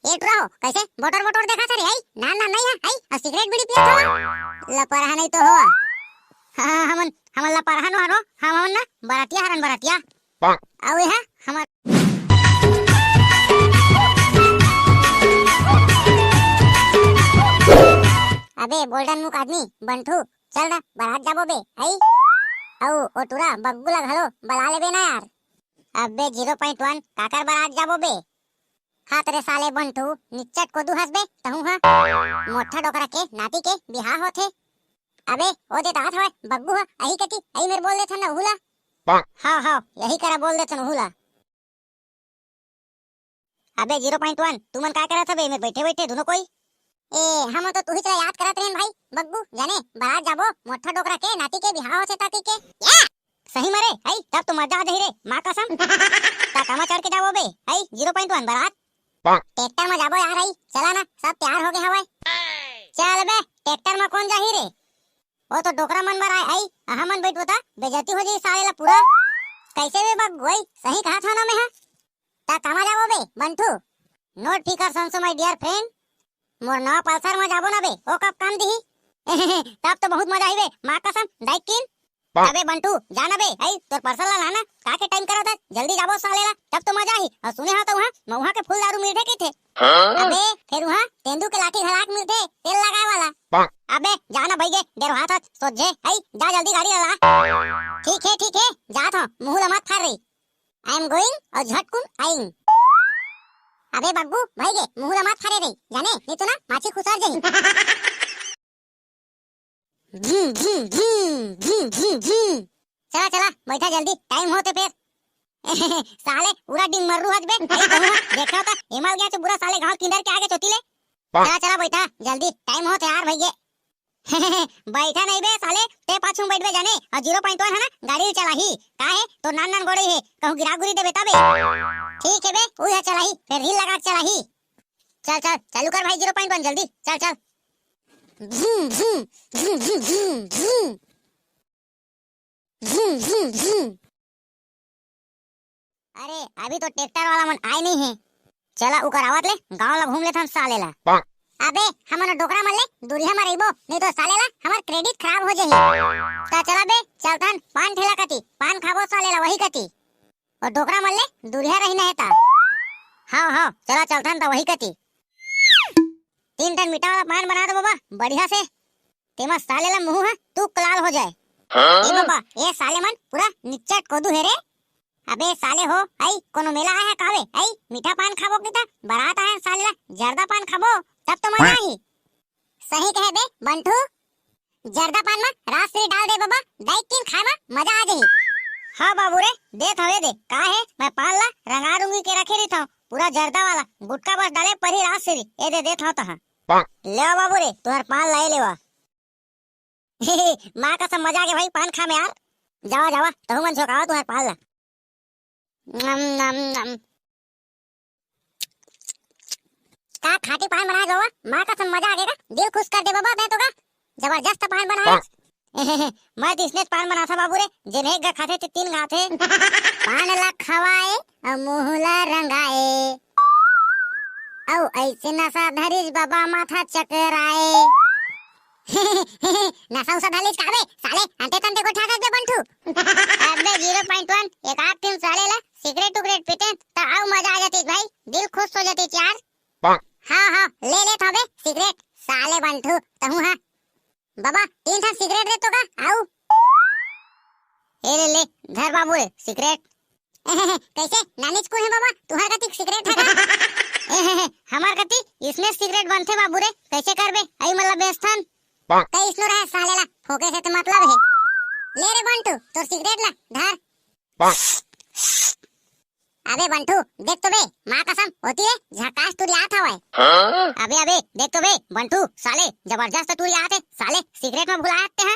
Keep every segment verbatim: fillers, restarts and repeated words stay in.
ए टुरा हो, कैसे बोटर बोटर देखा था रे, आई? नान नान नहीं है, आई? और सिगरेट बीड़ी पिया था? लपरहा नहीं तो हो। हाँ, हमन, हमन लपरहा नो हरो, हमन ना बरतिया हरन, बरतिया। अउ ये हा हमर अबे बोल्डन मुख आदमी बंठू, चल ना, बारात जाबो बे, हई? अउ ओ टुरा बग्गू ला घलो बला लेबे ना यार। अबे ज़ीरो पॉइंट वन, काकर बारात जाबो बे? हात रे साले बंठू, निच्चट कोदू हस बे, तहूँ हा। मोट्ठा डोकरा के नाती के बिहाव होथे। अबे, ओ दे तात हवय, बग्गू हा, अही कती, अही मेर बोल देथन ना उहू ला। हाँ, हाँ, यही करा बोल देथन उहू ला। अबे ज़ीरो पॉइंट वन, तुमन का करत हबे एमेर बइठे बइठे दूनों कोई? ए, हम तो तुहिच ला याद करत रहेन भाई, बग्गू, जाने, बारात जाबो, मोट्ठा डोकरा के नाती के बिहाव होथे ताती के। या! सही मरे, हई, तब तो मजा आ जाही रे, माँ कसम। ता कामा चढ़ के जाबो बे, हई, ज़ीरो पॉइंट वन बारात। ट्रैक्टर में जाबो यार, हई, चला ना, सब तैयार हो गए हवय। चल बे, ट्रैक्टर में कौन जाही रे? वो तो डोकरा मन बर आए, आई, हमन बैठबो ता बेइज्जती हो जाई साले ला पूरा। कैसे बे बक गोई, सही कहा था ना मैं, हाँ? ता कामा जाबो बे, बंठू? Not फिकर संसो my dear friend, मोर नवा पल्सर में जाबो ना बे, ओ कब काम दिही? तब तो बहुत मजा आई बे, माँ कसम, दाई किन। अबे बंठू, जा ना बे, आई, तोर पल्सर ला लाना, का के टाइम करत हस, जल्दी जाबो साले ला, तब तो मजा आही। और सुने हा तो वहाँ, महुआ के फूल दारू मिलथे कहिथे। अबे, फिर वहाँ तेंदू के लाठी घलाक मिलथे, तेल लगाए वाला। अबे, जा ना भइगे, डेरवात हस, सोझे, हई, जा जल्दी गाड़ी ला ला। ठीक है, ठीक है, जात हूँ, मुँह ला मत फार रही। I am going और झटकुन आइंग। अबे बग्गू, भइगे, मुँह ला मत फारे रही, जाने, नहीं तो ना, माछी खुसर जाही। झिम, झिम, झिम, झिम, झिम, झिम। चला, चला, बैठा जल्दी, टाइम होथे फेर। साले, पूरा डिंग मर्रू हच बे, नहीं कहूँ, देखा था, हिमाल गया तो पूरा साले गाँव किंदर के आगे चोती ले। चला, चला, बैठा, जल्दी, टाइम होथे यार भइगे। बैठा नहीं बे साले, ते पाछू में बैठबे जाने, और ज़ीरो पॉइंट वन है ना, गाड़ी चलाही। का है, तो नान नान गोड़े है, कहूँ गिरा गुरी देबे तबे। ठीक है बे, उही चलाही, फिर रील लगा के चलाही। चल, चल, चालू कर भाई ज़ीरो पॉइंट वन, जल्दी, चल, चल। झिम, झिम, झिम, झिम, झिम, झिम। झिम, झिम, झिम। अरे, अभी तो ट्रैक्टर वाला मन आए नहीं है। चला, उकर आवत ले गांव ला घूम लेथन साले ला। अबे, हमन डोकरा मन ले दूरिहा म रहिबो, नहीं तो साले ला हमर credit खराब हो जाही। ता चला बे, चलथन पान ठेला कती, पान खाबो साले ला वही कती। और डोकरा मन ले दूरिहा रहिना है ता। हाँ, हाँ, चला चलथन ता वही कती। तीन ठन मीठा वाला पान बना दो बाबा, बढ़िया से। तेमा साले ला मुंह ह तुक लाल हो जाए। हाँ? ए बाबा, ए साले मन पूरा निच्चट कोदू हे रे। अबे साले हो, आई कोनो मेला आया है कावे? आई मीठा पान खाबो किता? बारात आया है साले ला, जर्दा पान खाबो, तब तो मजा आही। सही कहे बे बंठू, जर्दा पान मा राजश्री डाल दे बाबा, दाई किन खाए मा मजा आ जाही। हाँ बाबू रे, देत हवे दे, का है, मैं पान ला रंगा रुंगी के रखे रहिथव, पूरा जर्दा वाला, गुटका बस डाले परी राजश्री, ए दे देत हव तहाँ। लेवा बाबू रे, तुहर पान ला ए लेवा। माँ कसम मजा आ गया भाई पान खा में यार। जावा, जावा, तहू मन झोंकावा तुहर पान ला। नम, नम, नम। का खाटी पान बनाए बाबा, माँ कसम मजा आ गया, दिल खुश कर दे बाबा, मैं तो का जबरदस्त पान बनाए। मैं तो इसने पान बनाथा बाबू रे, जेन एक घा खाथे ते तीन घा खाथे। पान ला खवाए अउ मुंह ला रंगाए, अउ ऐसे नशा धरिस बाबा माथा चकराए। नशा उसा धर लिस काबे साले, अंते तंते को ठाकत बे बंठू। अबे ज़ीरो पॉइंट वन, एक आध दिन साले ला सिगरेट उगरेट पीते त अउ मजा आ जाती भाई, दिल खुश हो जाती यार। हाँ हाँ, ले ले थोबे सिगरेट, साले बंठू तहू हा। बाबा, तीन ठन सिगरेट दे तो का, आऊ। ए ले ले, धर बाबू रे, सिगरेट। कैसे, नानीच कुन है बाबा, तुहर कतिक सिगरेट है का? हमर कति इसने सिगरेट बनथे बाबू रे, कैसे करबे? आई मतलब बेचथन। कई इसनो रहे साले ला, फोके से तो मतलब है। ले रे बंटू, तोर सिगरेट ला, धर। अबे बंटू, देख तो बे, माँ कसम, होती है, झकास टुरियात हवय। हाँ? अबे, अबे, देख तो बे, बंटू, साले, जबरदस्त टुरियात है, साले, सिगरेट में भुलाए आते हैं।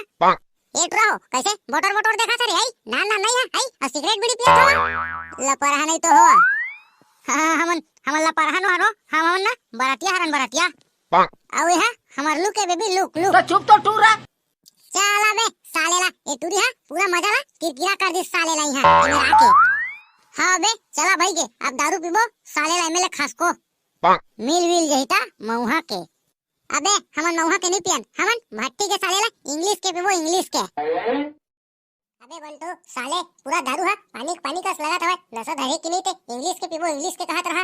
ए टुरा हो, कैसे, मोटर मोटर देखा था रे, आई? ना, ना, नहीं है, आई, और सिगरेट बीड़ी पिया था? लपरहा नहीं तो हो। हाँ, हमन, हमन लपरहा नो हरो, हमन ना, बरतिया हरन बरतिया। अउ ये हा, हमर लुक है बेबी, लुक, लुक। तो चुप तो टूरा। चला बे, साले ला, ए टूरी हा, पूरा मजा ला, किरकिरा कर दिस साले ला इहाँ, एमे आके। हाँ बे, चला भाई के, अब दारू पीबो, साले ला एमे ले खसको। मिल विल जही ता मऊहा के। अबे, हमन मऊहा के नहीं पियन, हमन भट्टी के साले ला English के पीबो, English के। अबे बंटू, साले पूरा दारू हा पानी पानी कस लगत हवय, नशा धरे कि नहीं ते English के पीबो, English के कहत रहा।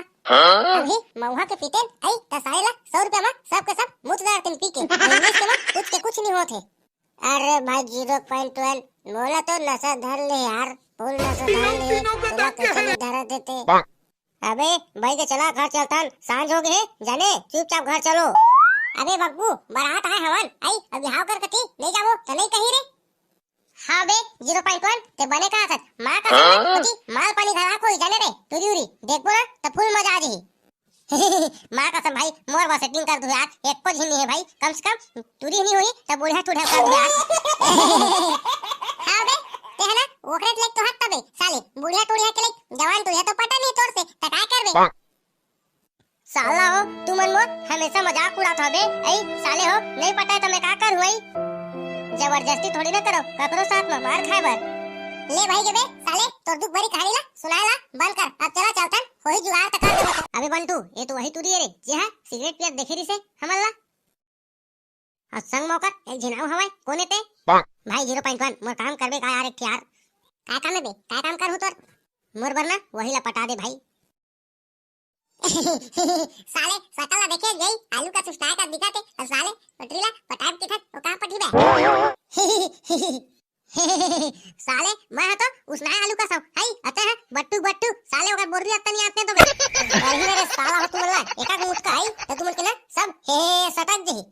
अभी मऊहा के पीतेन आई त साले ला सौ रुपया मा सब के सब मुत दरतेन पी के, English के मा कुछ के कुछ नहीं होत हे। अरे भाई zero point one, मोला तो नशा धर ले यार, full नशा धर ले, तोला कैसे नहीं धरा देते। अबे भाई के चला घर चलतन, सांझ हो गए जाने, चुपचाप घर चलो। अबे बग्गू, बारात आए हवन, आई अब बिहाव कर कती नहीं जाबो त नहीं कही रे। हाँ बे zero point one, ते बने कहा था, माँ का कसम, माल पानी धरा कोई जाने रे, टुरी उरी देखबो ना त full मजा आ जाही। माँ कसम भाई, मोर बर setting कर दू यार, एको झिन नहीं है भाई, कम से कम टुरी नहीं हुई त बुढ़िया टुढ़िया कर दू यार। हाँ बे, ते है ना, ओकरे लेक तो हट तबे साले, बुढ़िया टुढ़िया के लेक जवान टुढ़िया तो पटा नहीं तोर से, त काय करबे? साला हो, तुमन मोर हमेशा मजाक उड़ात हबे। आई साले हो, नहीं पटाए त मैं का करूँ आई? जबरदस्ती थोड़ी ना करो ककरो साथ में मार खाए बर। ले भाई के बे, साले तोर दुख भरी कहानी ला सुनाए ला बंद कर, अब चला चलतन, होही जुगाड़ तक कर देबो। अबे बंटू, ये तो वही टुरी है रे, जे हा सिगरेट पियत देखे रही से हमन ला। और संग में ओकर एक झिन अउ हवय, कोने ते? भाई zero point one, मोर काम करबे का यार, एक ठे यार। काय काम है बे? काय काम करहूँ तोर? मोर बर ना वही ला पटा दे भाई। साले सकल ला देखे गई, आलू का सुस्ताए का दिखा थे, और साले पटरी ला पटाए के था, वो कहाँ पटी बे? साले, मैं ह तो उसनाए आलू कस हँव, हई, अते ह बट्टू बट्टू, साले ओकर बोरली अत्ता नहीं आते तो बे। अरे मेरे साला हो तुमन ला, एका मुटका हई, त तुमन के ना सब हे, हे सटक जही।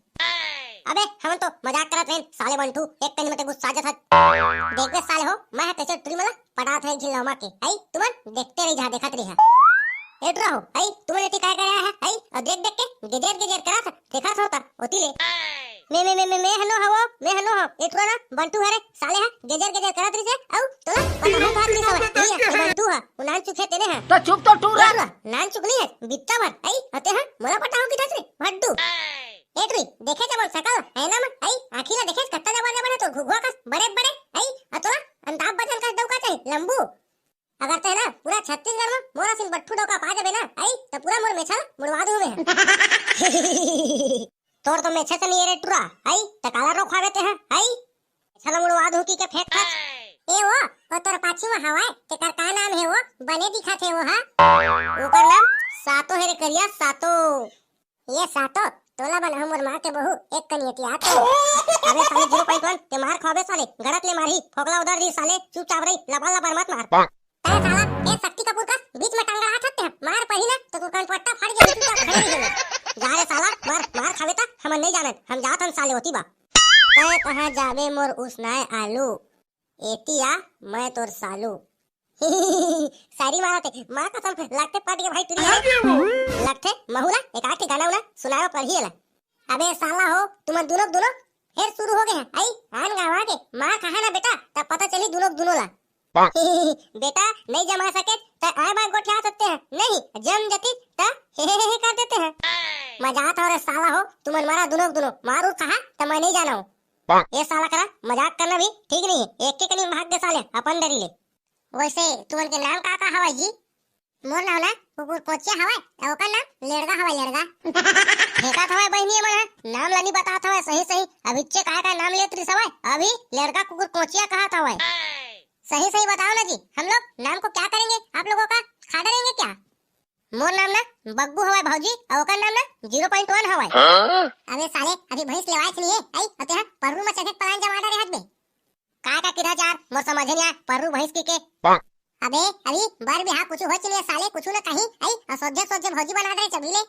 अबे, हमन तो मजाक करत रहेन, साले बंटू, एक कनी मते गुस्सा जात हस। देख बे साले हो, मैं ह तैसे टुरी मन ला पटात हँव एक झिन लौमा के, हई, तुमन देखते रही जा, देखत रही हा। ए टुरा हो, हई, तुमन एती काय करे आए हा, हई, अउ देख देख के गेजेर गेजेर करत, देखत हो त, ओती ले। मैं, मैं, मैं, मैं, मैं हनो हवो, मैं हनो हव। ए टुरा ना, बंटू हरे, साले हा, गेजेर गेजेर करत रहिसे, अउ तोला पता नहीं था कि सवा, नहीं है, ये बंटू हा, वो नान चुक हे तेने हा। तो चुप तो टूरा। ए टुरा, नान चुक नहीं है, बित्ता भर, आई, अते हा, मोला पटाहूँ कि धस रे, भड्डू। ए टुरी, देखे जब सकल, है ना मन, आई, आँखी ला देखे, कत्ता जबर जबर है तो घुघुआ कस, बड़े बड़े, आई, अतोला, अंताप बचन कस डौका चाही, लंबू। अगर तैं ना पूरा छत्तीसगढ़ में मोर असिन बट्ठू डौका पा जाबे ना, आई, त पूरा मोर मेछा ल मुड़वा दूँ मैं। तोर तो मेछा से नहीं रे टुरा, आई, त काला रोखवाबे तैं, आई? मेछा ल मुड़वा दूँ कि के फेंक खा। ए वो, वो तोर पाछू में हवय, तेकर का नाम है वो? बने दिखत है वो, हाँ? ओकर नाम सातो है रे करिया, सातो। ये सातो, तोला बनाहूँ मोर माँ के बहू, एक कनियती आतो। अबे साले zero point one, ते मार खाबे साले, गड़त ले मारही, फोकला उधर दी साले, चुपचाप रही, लबार लबार मत मार। तै साला, ए शक्ति कपूर कस, बीच में टंगड़ात हस ते, मार पही ना, तो तोर कनपट्टा फट जाही, चुपचाप खड़े रही। जा रे साला, मार, मार खाबे त, हमन नहीं जानन, हम जात हन साले ओती बा। तै कहाँ जाबे मोर उसनाए आलू, एती आ, मैं तोर सालू। सारी मारत हे, माँ कसम, लगथे पट के भाई टुरी हे। लगथे, महू ला एक आध ठे गाना उना सुनावे पड़ही एला। अबे साला हो, तुमन दुनो दुनो फेर शुरू हो गए हैं। आई, आन गाँव आगे, मार खाहा ना बेटा, तब पता चली दुनो दुनो ला। बेटा, नहीं जमा सके, त आए बार गोठिया सकते हैं। नहीं, जम जती, त हे, हे, हे, हे कर देते हैं। मजा आता हो रे साला हो, तुमन मारा दुनो दुनो, मार उर खाहा, त मैं नहीं जाना हूँ। ये साला करा मजाक करना भी ठीक नहीं है। एक के कनी भाग दे साले, अपन डरी ले। वैसे तुमन के नाम का का हवय जी? मोर नाम ना कुकुर कोचिया हवय, अउ ओकर नाम लेड़गा हवय, लेड़गा। फेंकत हवय बहिनी मन ह, नाम ला नी बतात हवय सही सही। अभिच्चे काय का नाम लेत रिस हवय, अभी लेड़गा कुकुर कोचिया कहत हवय। सही सही बताओ ना जी, हम लोग नाम को क्या करेंगे, आप लोगों का खा डरेंगे क्या? मोर नाम ना बग्गू हवय भौजी, अउ ओकर नाम ना zero point one हवय। हाँ? अबे साले, अभी भैंस लेवाय के लिए आई, अउ तेहा पररू म चढ़े के plan जमा डारे हस बे। काय का किरा चार, मोर समझे नहीं आय, पररू भैंस की के। अबे, अभी बर बिहाव कुछ होय के नहीं साले, कुछ न कहीं, आई, अउ सोझे सोझे भौजी बना दे चबीले।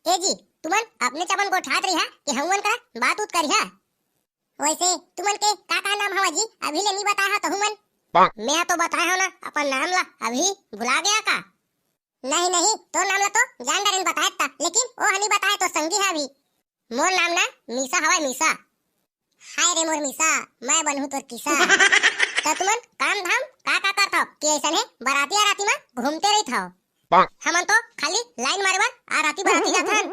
ए जी, तुमन अपने चमन गोठात रही हा कि हमन करा बात उत करी हा? वैसे तुमन के का का नाम हवा जी? अभी ले नहीं बताया हा तहु मन। मैं तो बताया हूँ ना अपन नाम ला, अभी भुला गया का? नहीं, नहीं, तोर नाम ला तो जान डारेन बताए ता, लेकिन ओ हनी बताए तो संगी है अभी। मोर नाम ना मीसा हवय, मीसा। हाय रे मोर मीसा, मैं बनहूँ तोर किसा। त तुमन काम धाम का का करत हव कि अइसन हे बराती आ राती मा घूमते रहित हव? हमन तो खाली line मारे बर आ राती बराती जाथन।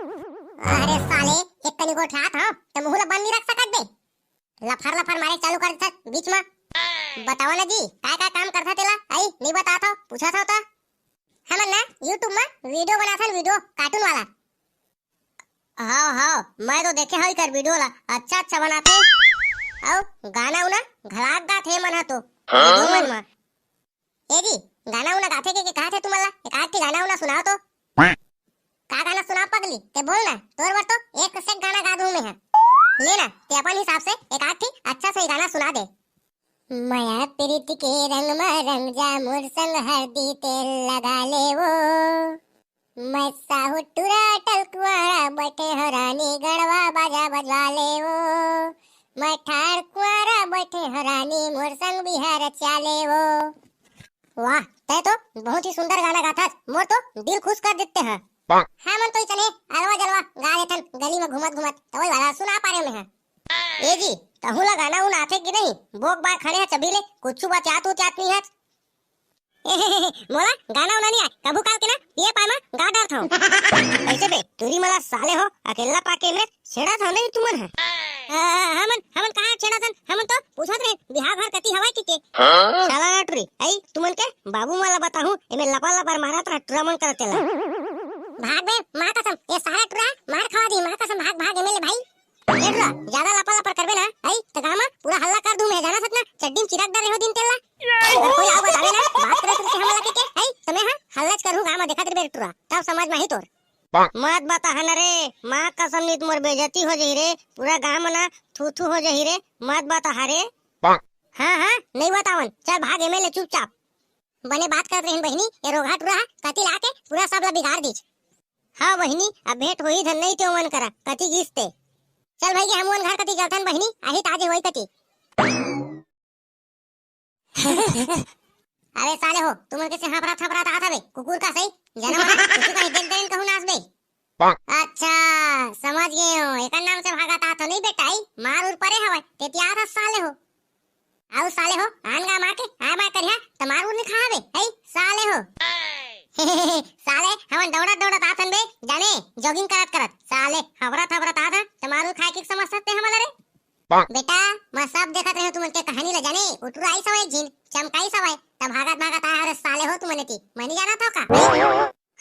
अरे साले, एक कनी गोठियात हव, त मुहू ला बंद नहीं रख सकत बे? लफर लफर मारे चालू कर देथस बीच मा। बतावा ना जी, काय काय काम करथा तेला? आई, नहीं बतात हव, पूछत हव त। हमन ना YouTube में वीडियो बनाथन, वीडियो कार्टून वाला। हाँ हाँ, मैं तो देखे हव एकर वीडियो ला, अच्छा अच्छा बनाथे। अउ गाना उना घलाक गाथे मन ह तो। हाँ? वीडियो मन म। ए जी, गाना उना गाथे के, के कहा थे तुमन ला? एक आध ठे गाना उना सुनाओ तो। का गाना सुनाओ पगली? ते बोल ना, तोर बर तो एक से एक गाना गा दूं मैं ह। ले ना, ते अपन हिसाब से एक आध ठे अच्छा सही गाना सुना दे। मया प्रीत के रंग म रंग जा, मोर संग हरदी तेल लगा ले वो। मैं साहू टुरा अटल कुंवारा, बैठे हो रानी गड़वा बाजा बजवा ले वो। मैं ठाड़ कुंवारा, बैठे हो रानी, मोर संग बिहार चाले वो। वाह, तै तो बहुत ही सुंदर गाना गाथस, मोर तो दिल खुश कर देते हैं। हमन तो इतने अलवा जलवा गा लेथन गली में घूमत घूमत, तो वही वाला सुना पा रहे मैं। ए जी, तहू ला गाना उना आथे कि नहीं? बोक बाय खड़े हच अभी ले, कुछ बचात उचात नहीं हच। मोला गाना उना नहीं आय, कभू काल के ना पिए पाए म गा डरथव। कैसे बे, टूरी मला साले हो, अकेला पाके में छेड़त हव नहीं तुमन ह? अ, हमन, हमन कहाँ छेड़त हन? हमन तो पूछत रहे, बिहाव घर कती हवय कि के? हाँ? साला ना टूरी, आई तुमन के बाबू मला बताहूँ, एमे लपर लपर मारत रहा, टूरा मन करत तेला। भाग बे, माँ कसम, ये साला टूरा मार खवा दी, माँ कसम, भाग, भाग, एमे ले भाई। ए टूरा, ज्यादा लपर लपर करबे ना, आई, त गाँव म पूरा हल्ला कर दूँ मैं, जाना सतना, चड्डी म चिराग डाले हो दिन तेला। अगर कोई आव बतावे ना, बात करे तुमसे हमला के, के, आई, त मैं ह हल्ला च करहूँ गाँव म, देखत रहिबे टूरा, तब समझ म आही तोर। मत बता हन रे, माँ कसम, नहीं त मोर बेइज्जती हो जाही रे, पूरा गाँव म ना थू थू हो जाही रे, मत बता रे। हाँ हाँ, नहीं बतावन, चल भाग एमे ले चुपचाप। बने बात करत रहिन बहिनी, ये रोगहा टूरा ह कति ला के पूरा सब ला बिगाड़ दीच। हाँ बहिनी, अब भेंट होही धन नहीं ते ओमन करा, कति गिस ते। चल भाई के हम ओन घर कति चलथन बहिनी, आही ताजे होई कति। अरे साले हो, तुमन कैसे हांफरा थपरा तात हवे, कुकुर का सही, जनम है, कुकुर का देख देन कहूँ नाच बे। अच्छा, समझ गए हो, एकर नाम से भागा तात हो नहीं बेटा, आई, मार उर परे हवय, तेतिया था साले हो। आउ साले हो, आन गा मार के, आय मार करिहा, त मार उर नहीं खा हवे, आई, साले हो। साले, हमन दौड़त दौड़त आथन बे, जाने, jogging करत करत, साले, हबरत हबरत आथन, त मार उर खाए के समझ सकते हमन रे। बेटा, मैं सब देखत रहे तुमन के कहानी ला जाने, उठुरा आई सवय एक झिन, चमकाई सवय, तब भागत भागत आया, अरे साले हो तुमन एती, मैं नहीं जानत हव का?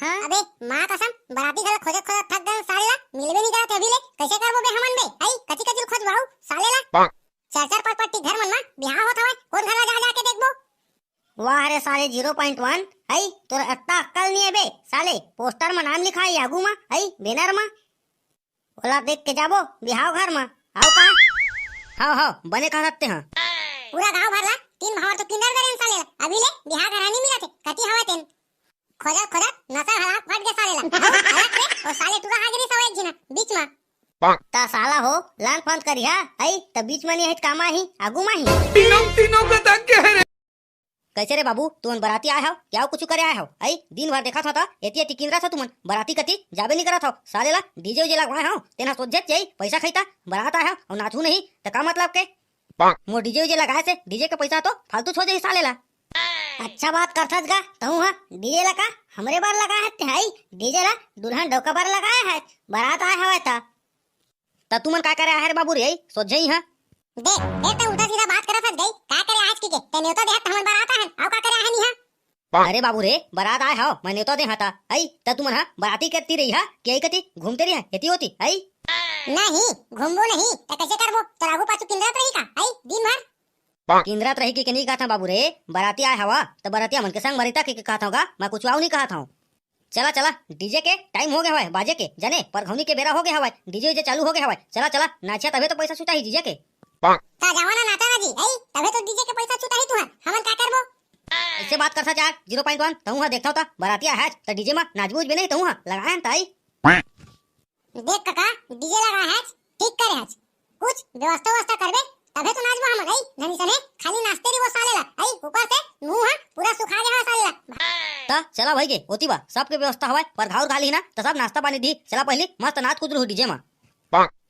हाँ? अबे, माँ कसम, बराती घला खोजत खोजत थक गए साले ला, मिलबे नहीं करत अभी ले, कैसे करबो बे हमन बे? आई, कति कति खोजबो साले ला? चार चार पाँच पाँच टी घर मन मा बिहाव होत हवय, कोन घर ला जा जा के देखबो? वाह रे साले zero point one, आई, तोर अत्ता अक्कल नहीं है बे, साले, poster मा नाम लिखा है आगू मा, आई, banner मा। ओला देख के जाबो बिहाव घर म। आओ कहाँ? हाव, हाव, बने कहत ते ह। पूरा गांव भर ला तीन भावर तो किंदर दरेन साले ला। अभी ले बिहाव घर नहीं मिलत हे, कति हवय तेन। खोजत खोजत नसा हला फट गे साले ला। आओ, अलग से, ओ साले टूरा हागे नहीं सवय एक झिना, बीच म। ता साला हो, लान फांद करिहा, आई, त बीच म नहीं है, काम आही, आगू म आही। तीनों, तीनों का तक कह रहे। कैसे रे बाबू, तुमन बराती आए हव, क्या कुछ करे आए हव? आई, दिन भर देखत हव त एती एती किंदरत हव तुमन, बराती कती जाबे नहीं करत हव। साले ला डीजे उजे लगवाए हव, तेन ह सोझे चाहिए, पैसा खाई त बरात आए हव अउ नाचू नहीं, त का मतलब के? मोर डीजे उजे लगाए से डीजे के पैसा तो फालतू हो जाही साले ला। अच्छा बात करथस गा, तहूँ ह डीजे ला का हमरे बर लगाए हस ते, आई, डीजे ला दुल्हन डौका बर लगाए हस, बरात आए हवय त। त तुमन का करे आहे रे बाबू रे, सोझे ही हाँ। देख, फेर तैं उल्टा सीधा बात करत हस गई, का करे आज की के, तैं नेवता देहत हमन बरात आहन, अउ का करे आहन इहाँ? अरे बाबू रे, बरात आए हव, मैं नेवता दे हता, आई, त तुमन हा बराती करती रही हा, कि आई कती घूमते रही हा, एती ओती, आई? नहीं, घूमबो नहीं, त कैसे करबो, तोर आगू पाछू किंदरत रही का, आई, दिन भर? किंदरत रही कि के नहीं कहत हँव बाबू रे, बराती आए हवा, त बरातिया मन के संग मरिता के, के कहत हँव गा, मैं कुछ आऊ नहीं कहत हँव। चला, चला, डीजे के टाइम हो गए हवय, बाजे के, जाने, परघौनी के बेरा हो गए हवय, डीजे वीजे चालू हो गए हवय। चला, चला, नाचिया तभे तो पैसा छुटाही डीजे के। ता जावा ना नाचा ना जी, आई, तभे तो डीजे के पैसा छुटाही तुहर, हमन का करबो? ऐसे बात करथस यार, zero point one, तहूँ हा देखथव ता, बराती आए हच, त डीजे मा नाचबो उचबे नहीं तहूँ हा, लगाए हन ताई। देख कका, डीजे लगा हच, ठीक करे हच। कुछ व्यवस्था व्यवस्था करबे, तभे तो नाचबो हमन, आई, धनी सने, खाली नाचते रहिबो साले ला, आई, ऊपर से मुंह हा पूरा सुखा गया है साले ला। त चला भाई के, ओती बा, सबके व्यवस्था हवय, पर घाउर घाली ना, त सब नाश्ता पानी दी, चला पहली मस्त नाच कूद लूहू डीजे मा।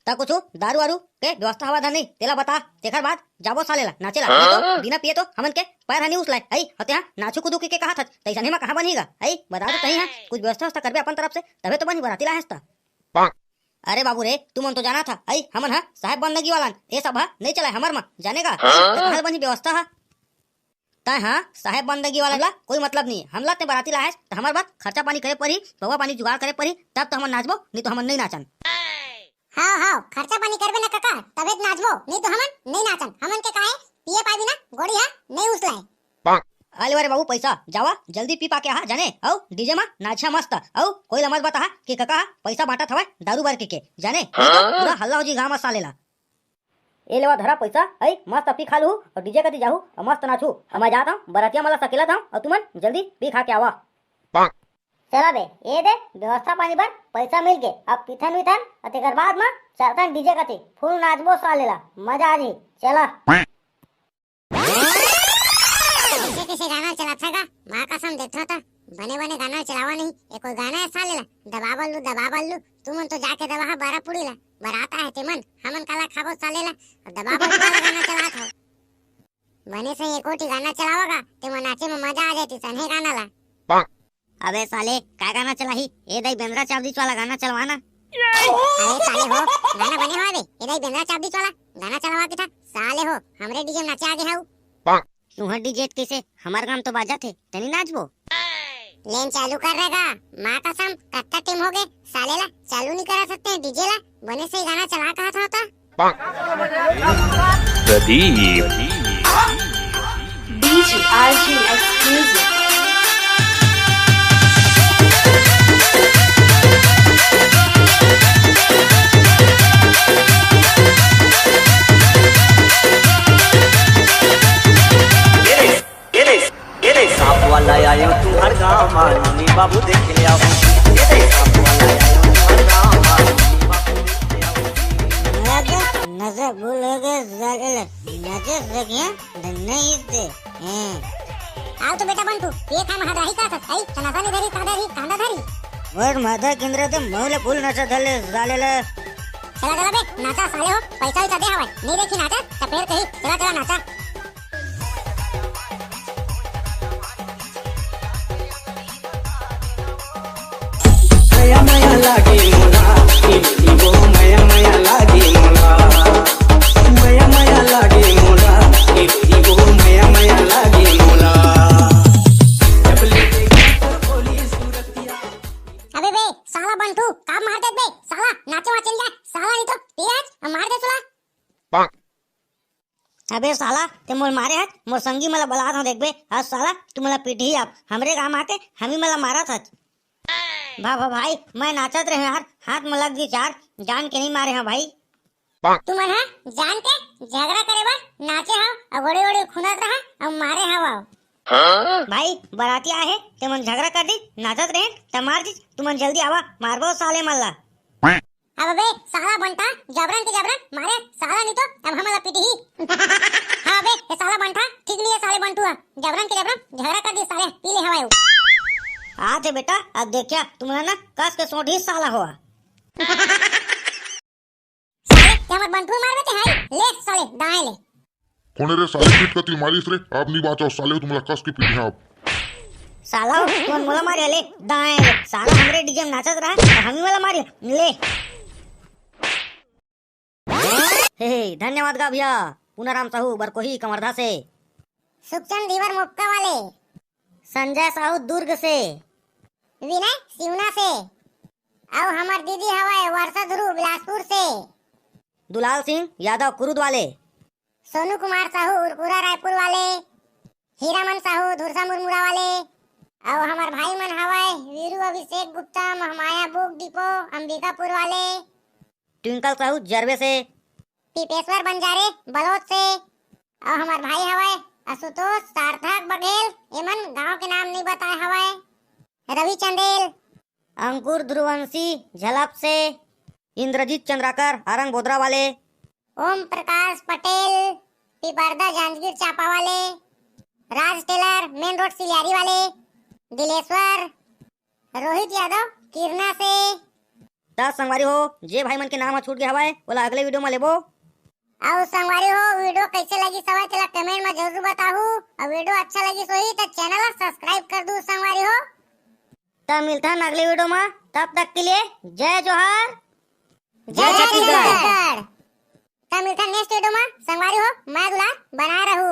त कुछ दारू वारू के व्यवस्था हवा धनी, तेला बता, तेखर बाद जाबो साले ला, नाचे ला, नहीं तो बिना पिए तो हमन के पैर हनी उसलाय, आई, हते हा, नाचू कूदू के, के कहा था, तैसने मा कहाँ बनी गा, आई, बता दो तही हा, कुछ व्यवस्था व्यवस्था करबे अपन तरफ से, तभे तो बनी बराती ला हंसता। अरे बाबू रे, तुमन तो जाना था, आई, हमन हा साहेब बंदगी वाला, ये सब हा नहीं चलाए हमर मा, जाने का? हाँ? त कहाँ बनी व्यवस्था हा? तैं हाँ, साहेब बंदगी वाला ला कोई मतलब नहीं। हमला ते बराती लाहेस, त हमर बर खर्चा पानी करे परी, पौवा पानी जुगाड़ करे परी, तब तो हमन नाचबो, नहीं तो हमन नहीं नाचन। हाँ, हाँ, खर्चा पानी करबे ना कका, तभे तो नाचबो, नहीं तो हमन नहीं नाचन। हमन के काहे पिए पाए बिना गोड़ी हा नहीं उसलाए। अले रे बाबू पैसा, जावा जल्दी पी पा के आहा जाने, अउ डीजे मा नाचा मस्त, अउ कोई ला मत बताहा कि कका हा पैसा बांटत हवय दारू बर के, के जाने, नहीं तो पूरा हल्ला हो जी गाँव मा साले ला। ए लेवा धरा पैसा, अई मस्त पी खा लूहू अउ डीजे कती जाहू अउ मस्त नाचू। अब मैं जात हूँ, बरतिया मला सकेलत हूँ अउ तुमन जल्दी पी खा के आवा। चला बे, ए दे व्यवस्था पानी बर पैसा मिल गे, अब पीथन वीथन अउ तेकर बाद मा चलथन डीजे कती फुल नाचबो साले ला, मजा आ जी। चला। कइसे कइसे गाना चलाथस गा? माँ कसम देखथों त बने बने गाना चलावा नहीं। ए कोई गाना हे साले ला? दबा बल्लू, दबा बल्लू, तुमन तो जाके दबाहा बारा पूड़ी ला। बरात आहे तेमन, हमन काला खाबो साले ला? अउ दबा बल्लू वाला गाना चलाथस। बने सही एको ठी गाना चलावा गा, तेमा नाचे मा मजा आ जातिस, सन्हे गाना ला। अबे साले, का गाना चलाही? ए दाई बेंदरा चाबदीच वाला गाना चलवा ना। अरे साले हो, गाना बने हवय बे। ए दाई बेंदरा चाबदीच वाला गाना चलवा के था। साले हो, हमरे डीजे में नाचे आगे हऊ। तुहर डीजे कइसे हमर गांव तो बाजत हे, तनी नाचबो। लेन चालू कर रे गा, माँ कसम, कत्ता टेम हो गे, साले ला चालू नहीं करा सकते हैं डीजे ला, बने सही गाना चला कहा था होता। Pradeep. D J R J exclusive। ए रे, ए रे, सांप वाला आयो तुहर गाँव मा, नोनी बाबू देख ले आओ। ए रे, सांप वाला आयो तुहर गाँव मा, नोनी बाबू देख ले आओ। नजर भूल हो गए, नजर से क्या? नहीं दे। हैं। आओ तो बेटा बंटू, ये खा महादाही का था, आई, चनासा नहीं धरी, कांदा धरी, कांदा धरी। मोर माथा केंद्र तो मौले फूल नशा धले, साले ले। चला, चला बे, नाचा साले हो, पैसा वैसा दे हवाए, नहीं देखी नाचा, तो फिर कही, चला, चला नाचा। मया मया लागे मोला, ए दीदी वो मया मया लागे मोला। मया मया लागे मोला, ए दीदी वो मया मया लागे मोला। जब ले देखी तो बोली सूरतिया। अबे बे, साला बंटू, का मार देत बे? साला, नाचे वाचे जा, साला नहीं तो पियाज मार दे सुला। अबे साला, ते मोला मारे हच, मोर संगी मला बलात हव देखबे। आज साला, तू मला पीटही अब। हमरे गांव आके, हमी मला मारत हच। भा, भा, भाई, मैं नाचत रहे यार, हाथ में लग दी चार, जान के नहीं मारे हव भाई। तुमन हा जान के झगड़ा करे बर नाचे हव, अउ गोड़े गोड़े खुनत रहा, अउ मारे हव। भाई, बराती आए हे, ते मन झगड़ा कर दी, नाचत रहे, त मार दी, तुमन जल्दी आवा, मारबो साले मन ला। अबे साला बंटा, जबरन के जबरन मारे साला, नहीं तो अब हमला पीटही। हाँ बे, ये साला बंटा ठीक नहीं है, साले बंटू हा, जबरन के जबरन झगड़ा कर दी साले, पी ले हवाए। आथे बेटा, अब देखिया तुमला ना कस के सोंटी साला हो। साले, ते हमर बंटू मारबे ते हाय, ले साले दाएं ले। कोने रे साले पीठ कती मारिस रे, अब नी बाँचव साले, तुमला कस के पीटिहा अब। साला, कोन मोला मारे ले, दाएं ले। साला हमरे डीजे में नाचत रहा, त हमी वाला मारे, ले। हे, हे, धन्यवाद गा भैया, पुनाराम साहू बरकोही कवर्धा से। सुखचंद धीवर मोपका वाले। संजय साहू दुर्ग से। विनय सिवना से। अउ हमर दीदी हवय वर्षा ध्रुव बिलासपुर से। दुलाल सिंह यादव कुरुद वाले। सोनू कुमार साहू उरकुरा रायपुर वाले, हीरामन साहू धुरसा मुरमुरा वाले, अउ हमर भाई मन हवय वीरू अभिषेक गुप्ता, महमाया बुक डिपो, अंबिकापुर वाले, ट्विंकल साहू जरवे से, पीपेश्वर बंजारे बलोद से, अउ हमर भाई हवय आशुतोष सार्थक बघेल, एमन गांव के नाम नइ बताए हवय, रवि चंदेल, अंकुर ध्रुवंशी झलप से, इंद्रजीत चंद्राकर आरंग बोदरा वाले, ओम प्रकाश पटेल पिपरदा जांजगीर चांपा वाले, राज टेलर मेन रोड सिलियारी वाले, दिलेश्वर, रोहित यादव किरना से। त संगवारी हो, जे भाई मन के नाम ह छूट गे हवय, ओला अगले वीडियो म लेबो। अउ संगवारी हो, वीडियो कइसे लगिस हवय, तेला कमेंट म जरूर बताहू। अउ वीडियो अच्छा लगिस होही, त चैनल ला सब्सक्राइब कर दू संगवारी हो। त मिलथन अगले वीडियो म, तब तक के लिए जय जोहार, जय जय छत्तीसगढ़। छत्तीसगढ़। त मिलथन नेक्स्ट वीडियो म, संगवारी हो, मया दुलार बनाए रहू।